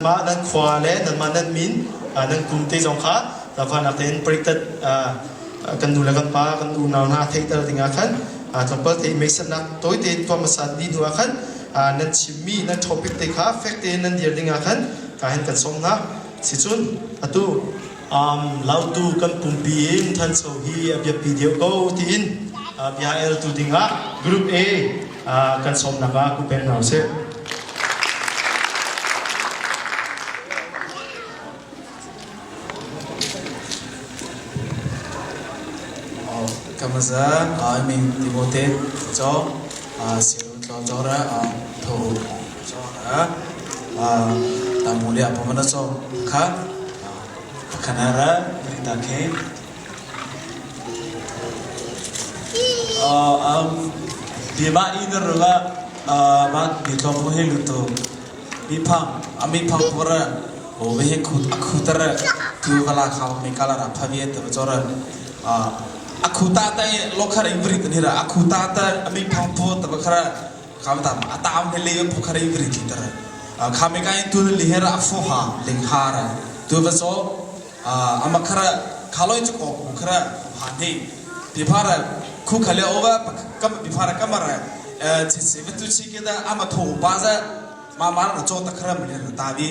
Mah nan khua le nanmah nan min nan kum te zong kha zaangfahnak tein paritat kan nu le kan pa kan unau hna theihter dingah khan tlawmpal te meisatnak tawi tein tuah hmasa dih hnu ah khan nan chimmi nan topic te kha fek tein nan dir dingah khan ka hin kan sawm hna. Sicun atu Lautu kan pumpi in thancho hi a biapi deuh ko tiin bia eltu dingah Group A kan sawmnak ah ku peng hna usih. Kamaza min Timote cho siu tlo cho ra tho cho ra tamulia pamana cho kha khanara rita khe Bima in rula ma bi tlo pu he lu tu mi phang ami phang pura o ve he khut akhutar tu kala kha me kala ra phavi te chora akhuta ta lokhar ibri ni ra akhuta ta ami phang pu ta khara khamta atam he le pu khara ibri ki tar khame ka tu li he ra phu ha ling ha ra tu va so ama khara khaloi chu ko khara han he piphara khu khale owa kam piphara kamara chese tu chi ke da ama tho pa za ma ma na cho ta khara mle ta bi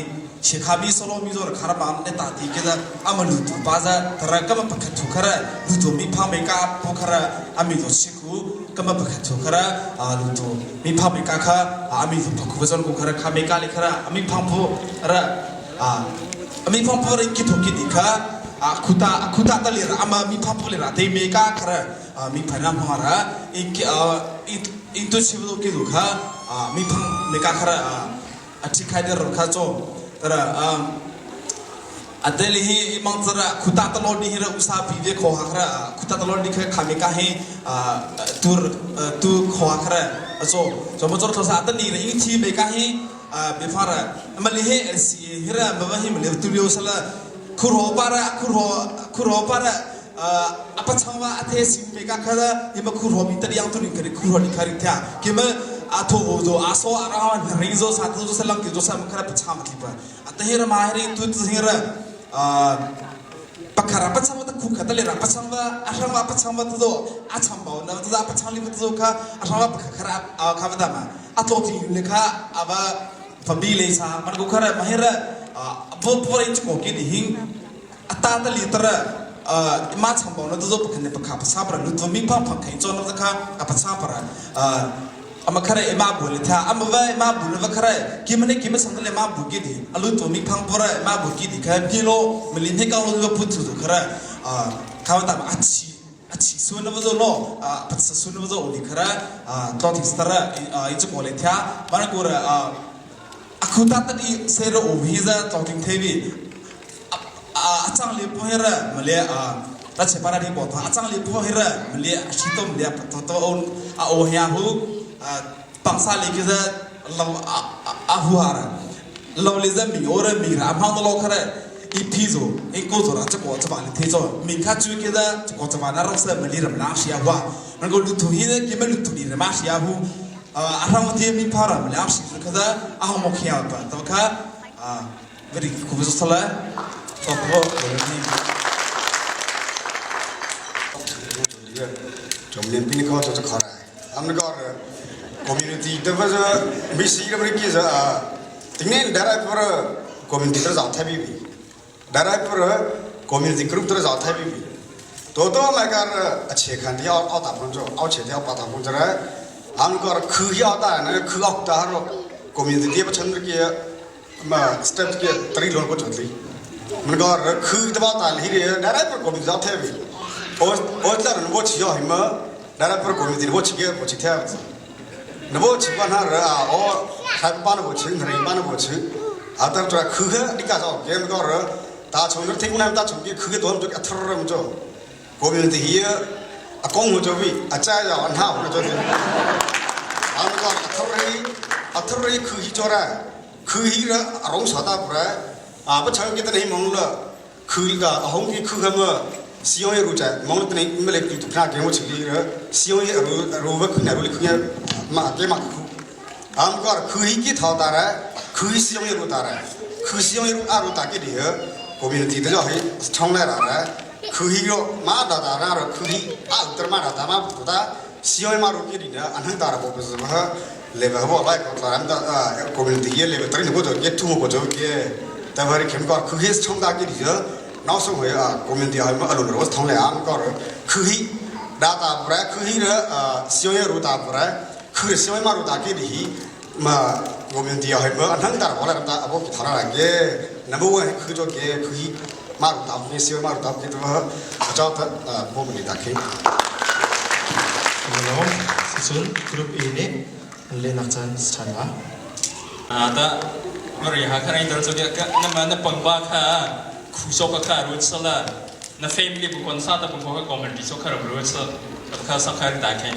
shekha bi solo mi zo khara ma ne ta ti ke da ama lu tu pa za tara kama pakhat thu khara lu tu mi pha me ka pu khara ami zo sikhu kama pakhat thu khara lu tu mi pha me ka kha ami zo phakhu zon ku khara kha me ka le khara ami phang phu ra mi phang phu ring ki thu ki di kha khuta khuta ta le ra ama mi phang phu le ra te me ka khara mi phana ma ra in tu chibu ki du kha mi phang me ka khara a thi khai der kha cho tara adeli hi imang tara khuta talon ni hi ra usa pi ve kho ha khara khuta talon ni kha khame ka hi tur tu kho ha khara acho cho mo chor thosa atani re ing thi me ka hi befara mali he LCA hira baba hi mali tu lio sala khuro para khuro khuro para apachangwa athe sing me ka khara ima khuro mi tari yang tu ning khari khuro ni khari thya kima atho zo aso arawan ring zo sa tu zo salang ki zo sa khara pacham ki pa atahira mahiri tu tu hira pakhara pachang ta khu khata le ra pachang wa asang wa pachang wa tu zo acham bau na tu za pachang li tu zo kha asang wa pakhara kha ba ma atlo ti le kha aba fabi le sa man ko khara mahira bo pore ko ki di hing ata ta li tara ma cham bau na tu zo pakhan ne pakha pasa para lu tu mi phang phang khai chon na kha apasa para ama khare ema bu le tha ama va ema bu le va khare ki mane ki ma sang le ma bu ki di alu tu mi phang pora ma bu ki di kha pi lo malin he ka lo va put tu khara kha ta ma achi achi su na va zo lo pat sa su na va zo li khara to thi stara i chu ko le tha mana ko ra akhuta ta di se ro u hi za to ting the bi a chang le po hera male a ta che para ri bo tha a chang le po hera male a shi tom le to to on a o hya hu pangsa le ki za lo a hu hara lo le za mi ore mi ra phang lo khare i phi zo i ko zo ra cha ko cha ba le the zo mi kha chu ke za ko cha ba na ro sa mali ram la shia wa man ko lu thu hi ne ki ma lu thu ni ma shia hu a rang ti mi phara male a shi kha za a ho mo khia pa to kha Very kubusala topro Chomlin pin ko cho khara am gor community de va mi si ga ki za tingnen dara pur community ter za thabi bi dara pur community group ter za thabi bi to to ma gar ache khan ti au ta phun cho au che ti au pa ta phun cho ra am gor khu hi au ta na khu au ta ro community ti pa chan ki ma step ke tari lon ko chotli man ga khu de ba ta li re na ra par ko mi za the bi o o tla ro bo chi yo hi ma na ra par ko mi bo chi ge bo chi the na bo chi ba na ra o kha ba na bo chi na ri ba na bo chi a ta tra khu ge ni ka zo ge ma ga ra ta chong na thing na ta chong ge khu ge do jo ka thar ra jo ko mi ti hi a kong ho jo bi a cha ya an ha ho jo a ma ga a thar ri a thar ri khu hi cho ra คือฮีระอารมณ์สาตาประอาปะชางกิตนี่มองละคือกะอหงkiคือคำစီယိုရူချမောင်တနေမလေတူဖနာကေမချီရစီယိုရရူရူဝခုနာရူလခုမာကေမခုအမ်ကောခူဟီကီထောတာရခူစီယိုရူတာရ khu siang i a ru ta ki di community te jo hi thong le ra ra khu hi ro ma da da ra ro khu hi a utar ma da da ma bu ta siang ma ru ki di na an hang ta ra bo bu ha le ba bo lai ko tla ram da community ye le ba tari ko jo ye thu ko jo ke ta bari khem ko khu hi thong da ki di jo နောက်ဆုံးဟော community ဟာမအလိုလိုထောင်းလေအောင်ကောခူဟီဒါတာပရခူဟီရစီယရူတာပရခူစီယမရူတာကေဒီမ community ဟာမအနန္တရဘောလာတာအဘောကိထရာကေနဘဝခူဂျိုကေခူဟီမာရူတာကေစီယမရူတာကေတော့အကြောင်းဘောမလီတာကေ Hello, sicun Group A nih an lehnak caan si ṭhan la. 啊的，我瑞哈看人都做个，那么那本巴卡，苦说个卡如此了，那 family 不管啥的不管个 community 说卡如此，卡上卡打开，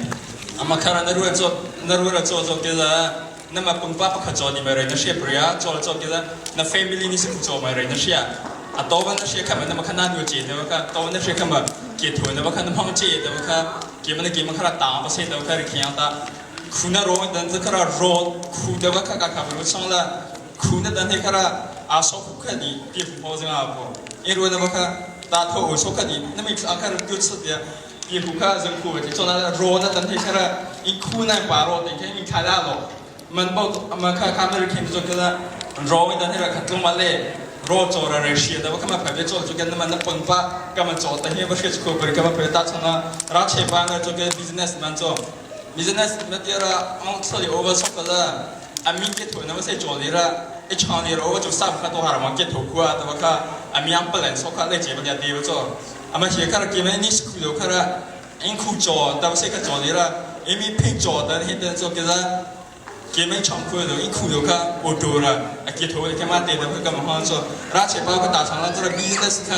阿妈卡那如果做那如果做做个了，那么本巴不可做你们人那些不呀，做了做个了，那 family 你是不做嘛人那些啊，多问那些看嘛，那么看那牛姐的看，多问那些看嘛，给图那么看那胖姐的看，给嘛那给嘛看了打不些的看看样的。苦那罗等这个罗苦的我看看看不上了，苦那等那个阿说苦看你别不跑这样不，因为那么看大头我说看你那么一阿看丢吃的，别不看人苦的，做那罗那等那个一苦那把罗等看你看到了，มันบอกมา看看那个看这个罗等那个看中嘛嘞。罗做了人些的，我看嘛排别做就跟那么那本发，干嘛做？但是不是去不是干嘛排打成了，拉切班的这个 business man 做。business 那点了，俺车里我说个了，俺明给头那么些做的了，一厂里了我就三块多哈嘛给头苦啊，对吧？看俺明不能说看来这边的做，俺们写看了给们你是苦的看了，因苦做，但是个做的了，因为拼做的那点做给他。给们唱苦的，因苦的看我做了，啊给头给嘛对的会干嘛好做，而且包括大厂了这个 business 看，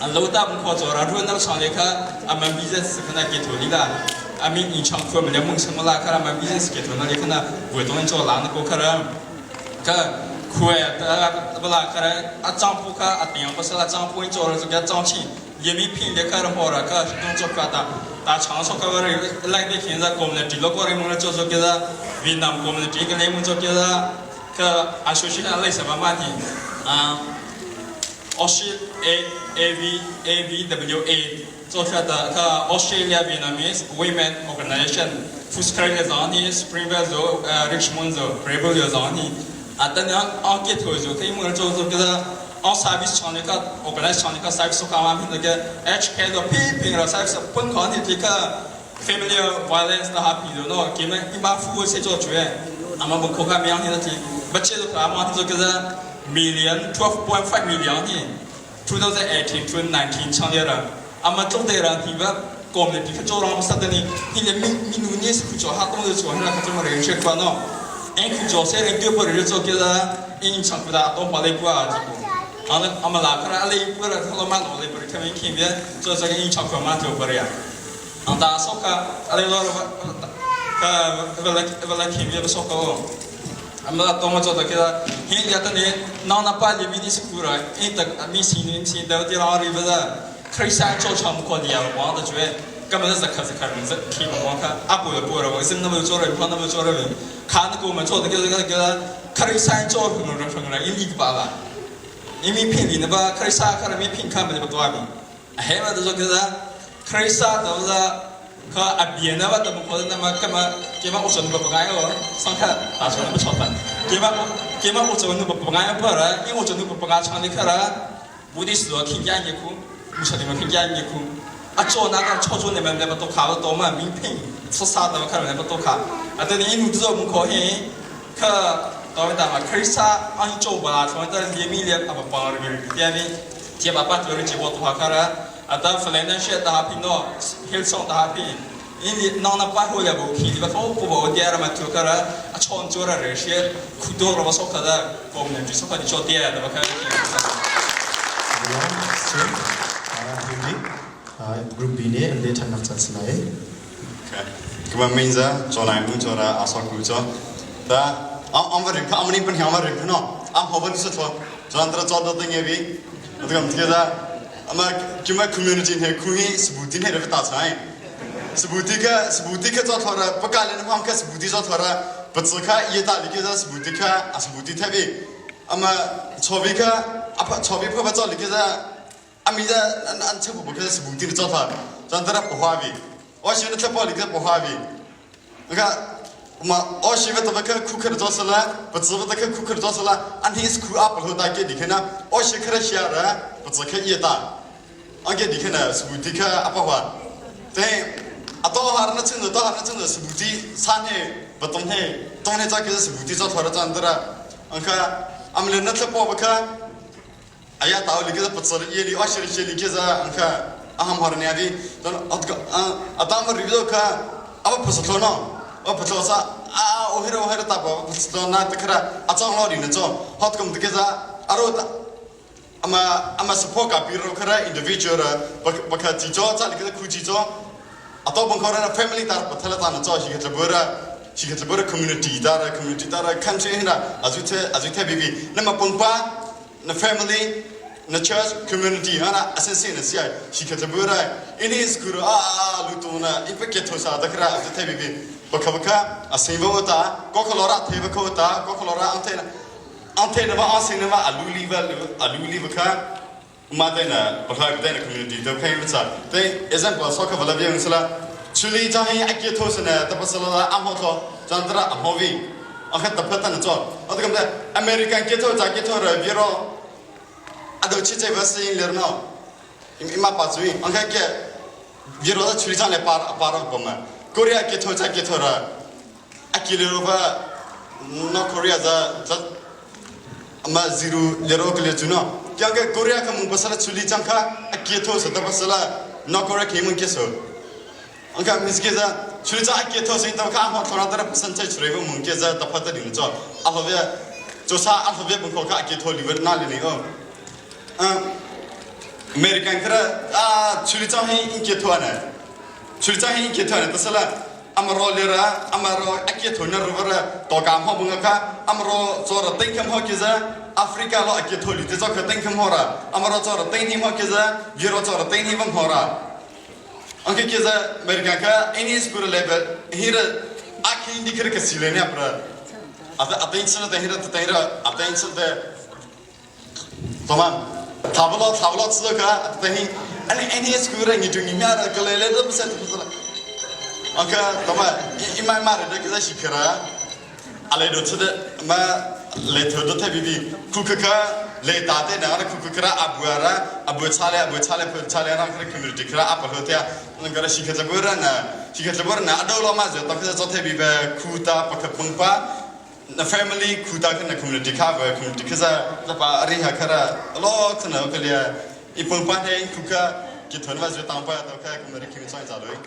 啊老大不可做了，如果那个厂里看，俺们 business 可能给头的啦。阿咪你唱歌没了梦什么啦？看他们 business 给头那里看那活动做难的过看了，看苦哎，不啦，看来阿丈夫看阿爹不是啦，丈夫做了这个丈亲，也没拼的看了好了，看动作看大大长说看我来的现在我们的第六个人们做做给他越南我们的这个人们做给他，看阿休息下类什么问题啊？我是 A A V A V W A。做出的个 Australia Vietnamese Women Organization，富士康的上呢，Springvale 做呃 Richmond 做 Braybrook 上呢，啊，等下按街头做，可以么做做个按 service 厂的个 organize 厂的个 service 干嘛品那个 HK 的批评了 service 本行的这个 family violence 的哈，比如喏，给们一般服务些做主，俺们不可看明天的题，不接着看嘛，这个 million 12.5 million 呢，2018 to 19厂的了。阿妈做的人，你们讲的，比做人啥的呢？你连民民奴也是做哈，当时做那个怎么人吃饭喏？因去做些人对不人做给他，因唱不大，都跑来过啊，这个。阿那阿妈拉，看阿来过了，他老妈老来不是他们看见做这个因唱歌嘛就不了呀。俺大说个，阿来老了，个为了为了看见不说个哦。阿妈当我做的给他，现在的你，拿那把里面的是过来，因得明星明星都在哪里不是？可以想做长不可的啊，王的觉根本是可是可是可以往看阿伯的伯了，我是那么做了，他那么做了，看那个我们做的个个个，可以想做很多很多，一米八了，一米平的那把可以想可能没平看不就不多米，还有就是个可以想都是可阿边的话都不可能那么干嘛，干嘛我说那么不爱哦，上课打出来不炒饭，干嘛干嘛我做那么不爱不了，因为我做那么不爱唱的课了，我的时候听见一哭。不晓得嘛，听见一哭。啊，做那个操作你们那么多卡，多嘛名品，吃啥的看那么多卡。啊，等你一路走我们可以，可到位大嘛，可以啥按做不啦？从这里面咧，啊不帮了个店面，结巴巴做了结果多卡了。啊，到弗兰南雪打平喏，黑松打平。因为拿那把回来不去，你把头不把店了嘛，就卡了，啊，创作了这些，苦多了我说卡的，我们就说卡你做店的，我看。 Group B nih an leh ṭhannak caan si lai. Kuma minza chonai mu chora asa ku cho ta am va ring kha amni pan hiam va ring no am hoban su tho chan tra cho do tinge bi atkam thia da ama kima community ne khu hi sbuti ne re ta chai sbuti ka sbuti ka cho thora pakale ne am ka sbuti cho thora patsa kha ye ta li ke da sbuti kha asbuti thabi. Ama chovi kha apa chovi pha ba cho li ke za ami za an an chabu bu kha sabu ti cho tha chan tara pohwa vi o shi na thapo li ke pohwa vi ka ma o shi va ta ka khu kha cho sala pa chu va ta ka khu kha cho sala an hi khu ap lo ta ke di khana o shi khara sha ra pa chu kha ye ta an ke di khana sabu ti kha apa hwa te ato har na chen to har na chen sabu ti san he ba tong he tong he cha ke sabu ti cho thora chan tara an kha amle na thapo ba kha aya taw li ke patsar ye li ashir she li ke za anka aham har ne abi ton atka atam review kha aba phaslo no a phaslo sa a o hero hero ta ba phaslo na ta khara achang lo ri na cho hot kam ke za aro ama ama support ka pi ro khara individual bakha chi cho cha li ke khu chi cho ato bang khora family tar pathala ta na cho shi ke bora shi ke bora community tar community tar country hina azu the azu the bibi na ma pongpa na family na church community hana asensi na siai shi ke bora ini school a a lu tu na ipa ke tho sa da khara azu the bibi bakha bakha asingbo ta ko kholora the ba kho ta ko kholora ang the na ang the na ba asing na ba alu li ba alu li ba kha ma te na pakha te na community to khai ma cha te example so kha bala bi sala chuli cha hi akye tho sna ta pasala la am ho tho chandra am ho vi a kha ta pata na cho a ta kam American ke tho cha ke tho ra bi ro ado chi che ba sin ler no ima pa chui ang kha ke bi ro da chuli cha le par par ko ma Korea ke tho cha ke tho ra akile ro ba North Korea za za ama zero lero kle chu no kya ke Korea ka mung pasala chuli chang kha akye tho sa ta pasala North Korea ke mung ke so angka mis ke za chuli cha akye tho sing ta kha ho thora ta pasan chai chure mung ke za ta phata ding cho a ho ve cho sa a ho ve bung kho kha akye tho li na li ni o American khara a chuli cha hi in ke tho na chuli cha hi in ke tho na tasala amaro lera amaro akye thona rovara to kam ho bunga kha amaro chora teng kham ho ke za Africa lo akye tholi te cho kha teng kham ho ra amaro chora teng ni ho ke za viro chora teng ni bang ho ra anke ke za America kha any school level hira akhe indi khar ke sile ne apra ata attention te hira te hira attention te tamam tablo tablo tsu ka ata hi ani any school ngi tu ni mya ra kale le da sa tu sa anka tama ima ma re ke za shikara ale do tsu de ma le tho do the bi bi ku ka ka le ta te na ra ku ka ra abu ra abu chale abu chale phu chale ra kra community kra apa ho te na ga ra shikha jabura na shikha jabura na ado lo ma jo ta kha cho the bi ba khu ta pa kha pung pa na family khu ta kha na community kha ba community kha za la pa ri ha khara lo kha na ka lia i pung pa ne khu ka ki thon wa jo tang pa to kha community ki choi za loi.